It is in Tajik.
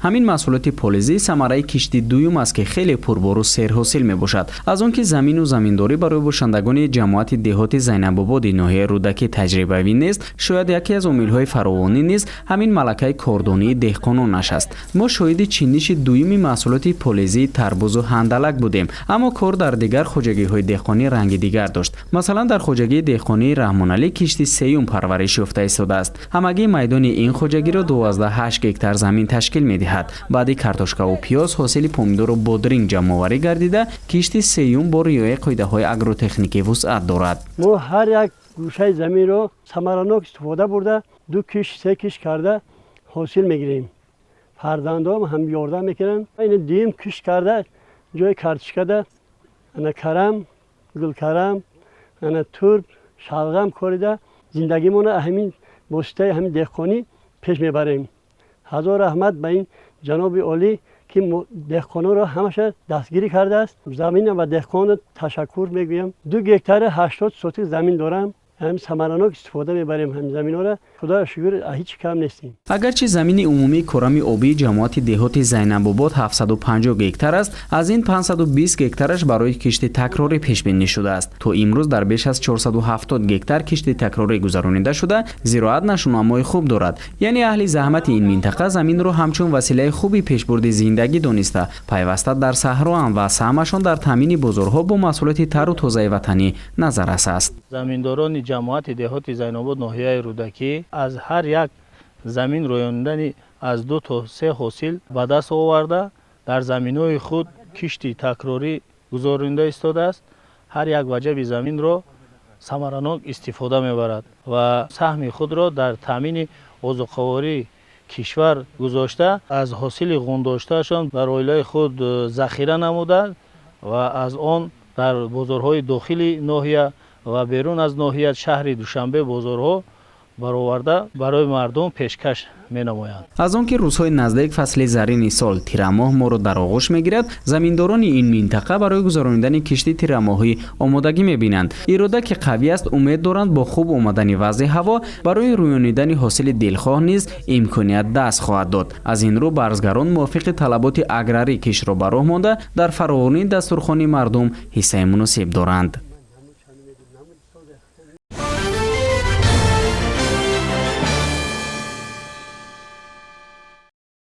Ҳамин маҳсулоти полизӣ самараи кишти дуюм аст, ки хеле пурбору серҳосил мебошад. Аз он ки замину заминдорӣ барои бошандагони ҷамоати деҳоти Зайнабободи ноҳияи Рӯдакӣ таҷрибавӣ нест, шояд яке аз омилҳои фаровонӣ низ ҳамин малакаи кордонии деҳқононаш аст. Мо шоҳиди чиниши дуюми маҳсулоти полизии тарбузу ҳандалак будем, аммо кор дар дигар хоҷагиҳои деҳқонӣ ранги дигар дошт. Масалан, дар хоҷагии деҳқонии Раҳмоналӣ кишти сеюм парвариш ёфта истодааст. Ҳамагӣ майдони ин хоҷагиро 12,8 гектар замин ташкил медиҳад. Баъди картошкаву пиёз ҳосили помидору бодринг ҷамъоварӣ гардида, кишти сеюм бо риояи қоидаҳои агротехникӣ вусъат дорад. Мо ҳар як гӯшаи заминро самаранок истифода бурда, ду кишт, се кишт карда ҳосил мегирем. Фарзандом ҳам ёрдам мекунанд. Ин дуюм кишт карда, ҷои картошкада ана карам, гулкарам, ана турб, шалғам корида, зиндагимонро ҳамин воситаи ҳамин деҳқонӣ пеш мебарем. Ҳазор раҳмат ба ин ҷаноби олӣ, ки деҳқононро ҳамаша дастгирӣ кардааст. Замина ба деҳқонро ташаккур мегӯям. 2 гектари 80 сотик замин дорам. Ҳам самаранок истифода мебарем ҳамин заминҳоро. Худоро шукр, ҳеҷ кам нестем. Агарчи замини умумии корами обии ҷамоати деҳоти Зайнабобод 750 гектар аст, аз ин 520 гектараш барои кишти такрорӣ пешбинӣ шудааст. То имрӯз дар беш аз 470 гектар кишти такрорӣ гузаронида шуда, зироат нашунамои хуб дорад. Яъне аҳли заҳмати ин минтақа заминро ҳамчун василаи хуби пешбурди зиндагӣ дониста, пайваста дар саҳроанд ва саҳмашон дар таъмини бозорҳо бо маҳсулоти тару тозаи ватанӣ назаррас аст. Заминдорони ҷамоати деҳоти Зайнобод ноҳияи Рӯдакӣ аз ҳар як замин рӯёнидани аз ду то се ҳосил ба даст оварда, дар заминҳои худ кишти такрорӣ гузаронида истодааст. Ҳар як ваҷаби заминро самаранок истифода мебарад ва саҳми худро дар таъмини озуқавории кишвар гузошта, аз ҳосили ғундоштаашон дар оилаи худ захира намуда ва аз он дар бозорҳои дохили ноҳия ва берун аз ноҳия, шаҳри Душанбе, бозорҳо бароварда, барои мардум пешкаш менамоянд. Аз он ки рӯзҳои наздик фасли зарини сол, тирамоҳ, моро дар оғӯш мегирад, заминдорони ин минтақа барои гузаронидани кишти тирамоҳӣ омодагӣ мебинанд. Ирода ки қавӣ аст, умед доранд, бо хуб омадани вазъи ҳаво барои рӯёнидани ҳосили дилхоҳ низ имконият даст хоҳад дод. Аз ин рӯ барзгарон мувофиқи талаботи аграрӣ киштро ба роҳ монда, дар фаровонии дастурхони мардум ҳиссаи муносиб доранд.